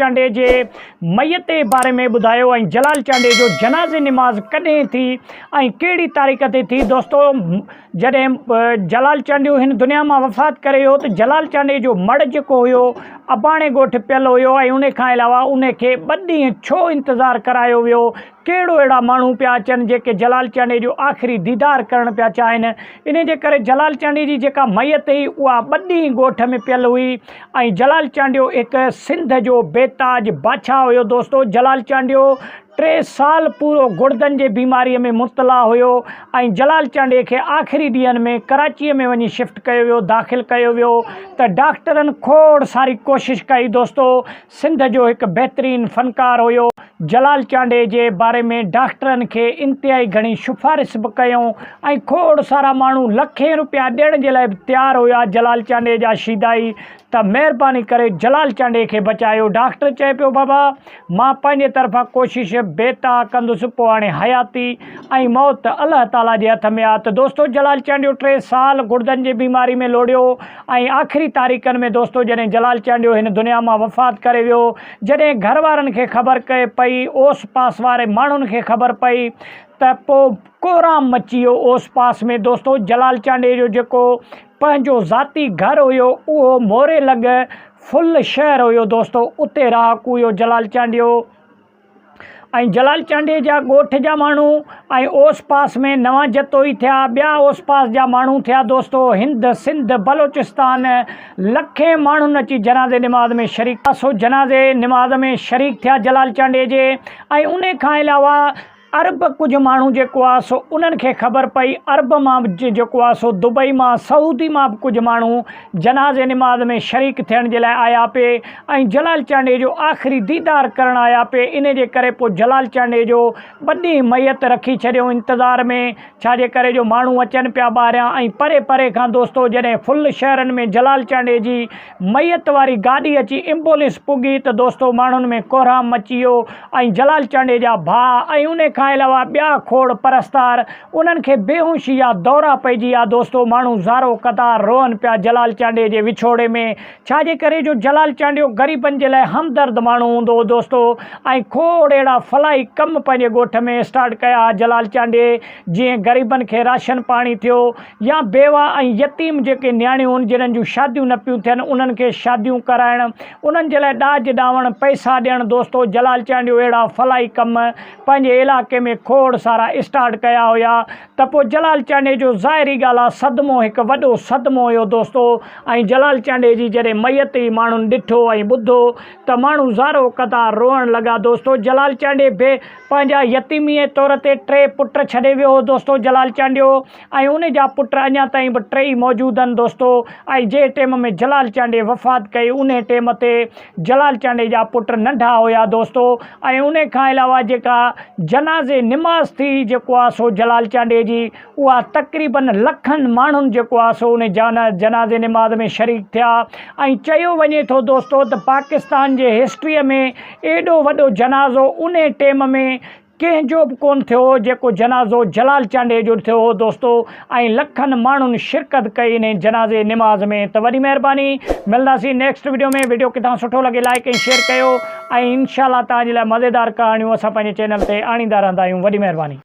چانڊيي جي ميت جي باري ۾ ٻڌايو ۽ جلال چانڊيي جو جنازي نماز ڪڏهن ٿي ۽ ڪهڙي تاريخ تي ٿي دوستو جڏهن جلال چانڊيو هن دنيا مان وفات ڪري ويو ته جلال چانڊيي جو مڙهه جيڪو هيو اباڻي ڳوٺ پيل هيو ۽ ان کان علاوه ان کي ٻه ڏينهن ڇو انتظار ڪرايو ويو ڪهڙو اهڙا ماڻهو پيا اچن جيڪي جلال چانڊيي جو آخري ديدار ڪرڻ پيا چاهين انهي جي ڪري جلال چانڊيي جي جيڪا ميت هئي اها ٻه ڏينهن ڳوٺ ۾ پيل هئي ۽ جلال چانڊيو هڪ سنڌ جو بيتاج بادشاهه هيو دوستو جلال چانڊيو ٽي سال پورو گڙدن جي بيماريء ۾ مبتلا هيو ۽ جلال چانڊيي کي آخري ڏينهن ۾ ڪراچيء ۾ وڃي شفٽ ڪيو ويو داخل ڪيو ويو ته ڊاڪٽرن کوڙ ساري ڪوشش ڪئي دوستو سنڌ جو هڪ بهترين فنڪار هيو جلال چانڊيي جي باري ۾ ڊاڪٽرن کي انتهائي گهڻي شفارش به ڪيائون ۽ کوڙ سارا ماڻهو لکين روپيا ڏيڻ جي لاء به تيار هيا جلال چانڊيي جا شيدائي ته مهرباني ڪري جلال چانڊيي کي بچايو. ڊاڪٽر چئي پيو بابا مان پنهنجي طرفان ڪوشش بي تا ڪندس پوء هاڻي حياتي ۽ موت الله تعاليٰ جي هٿ ۾ آ ته دوستو جلال چانڊيو ٽي سال گڙدن جي بيماري ۾ لوڙيو ۽ آخري تاريخن ۾ دوستو جڏهن جلال چانڊيو هن دنيا مان وفات ڪري ويو جڏهن گهر وارن کي خبر پئي اوس پاس واري ماڻهن کي خبر پئي ته پوء ڪهرام مچي ويو اوس پاس ۾ دوستو جلال چانڊيي جو جيڪو پنهنجو ذاتي گهر هيو اهو موري لڳ ڦل شهر هيو دوستو اتي رهاڪو هيو جلال چانڊيو ۽ جلال چانڊيي جا ڳوٺ جا ماڻهو ۽ اوس پاس ۾ نوان جتوئي ٿيا ٻيا اوس پاس جا ماڻهو ٿيا دوستو هند سنڌ بلوچستان لکين ماڻهن اچي جنازي نماز ۾ شريڪ سو جنازي نماز ۾ شريڪ ٿيا جلال چانڊيي جي ۽ انهي کان علاوه عرب ڪجهه ماڻهو جيڪو آ سو انهن کي خبر پئي عرب مان به جيڪو آ سو دبئي مان سعودي مان به ڪجهه ماڻهو جنازي نماز ۾ شريڪ ٿيڻ جي لاء آيا پي ۽ جلال چانڊيي جو آخري ديدار ڪرڻ آيا پي انهي جي ڪري پوء جلال چانڊيي جو ٻه ڏينهن ميت رکي ڇڏيو انتظار ۾ ڇا جي ڪري جو ماڻهو اچن پيا ٻاهريان ۽ پري پري کان دوستو جڏهن ڦل شهرن ۾ جلال چانڊيي جي ميت واري گاڏي اچي ايمبولينس پڳي ته دوستو ماڻهن ۾ ڪهرام مچي ويو ۽ جلال چانڊيي جا ڀاء ۽ انهي کان علاوه ٻيا کوڙ پرستار انهن کي بيهوشي جا دورا پئجي ويا دوستو ماڻهو زارو قطار روئن پيا جلال چانڊيي جي وڇوڙي ۾ ڇا جي ڪري جو جلال چانڊيو غريبن جي لاء همدرد ماڻهو هوندو هو دوستو ۽ کوڙ اهڙا فلاحي ڪم پنهنجي ڳوٺ ۾ اسٽارٽ ڪيا ها جلال چانڊيي جيئن غريبن کي راشن پاڻي ٿيو يا بيوه ۽ يتيم جيڪي نياڻيون هن جنھن جون شاديون نه پيون ٿين انهن کي شاديون ڪرائڻ انهن جي لاء ڏاج ڏاوڻ پئسا ڏيڻ دوستو جلال چانڊيو اهڙا فلاحي ڪم پنهنجي علائقي ۾ کوڙ سارا اسٽارٽ ڪيا هيا ته پوء جلال چانڊيي جو ظاهري ڳالهه آ صدمو هڪ وڏو صدمو هيو دوستو ۽ جلال چانڊيي جي جڏهن ميت ئي ماڻهن ڏٺو ۽ ٻڌو ته ماڻهو زارو قطار روئڻ لڳا دوستو جلال چانڊيي به پنهنجا يتيميء طور تي ٽي پٽ ڇڏي ويو هو دوستو جلال چانڊيو ۽ ان جا پٽ اڃا تائين به ٽيئي موجود آهن دوستو ۽ جنهن ٽيم ۾ جلال چانڊيي وفات ڪئي انهي ٽيم تي جلال چانڊيي جا پٽ ننڍا هيا دوستو ۽ انهي کان علاوه جيڪا جنازي نماز ٿي جيڪو آ سو جلال چانڊيي جي اها تقريبن لکن ماڻهن جيڪو آ سو انهي جنازي نماز ۾ شريڪ ٿيا ۽ چيو وڃي ٿو دوستو ته پاڪستان جي هسٽري ۾ ايڏو وڏو جنازو انهي ٽيم ۾ ڪنهن جو به ڪونه ٿيو هو جيڪو جنازو جلال چانڊيي جو ٿيو هو دوستو ۽ لکن ماڻهن شرڪت ڪئي انهي جنازي نماز ۾ ته وڏي مهرباني ملنداسين نيڪسٽ وڊيو ۾ وڊيو ڪٿان سٺو لڳي لائيڪ ۽ شيئر ڪيو ۽ انشاء الله توهان جي لاء مزيدار ڪهاڻيون اسان پنهنجي چينل تي آڻيندا رهندا آهيون وڏي مهرباني.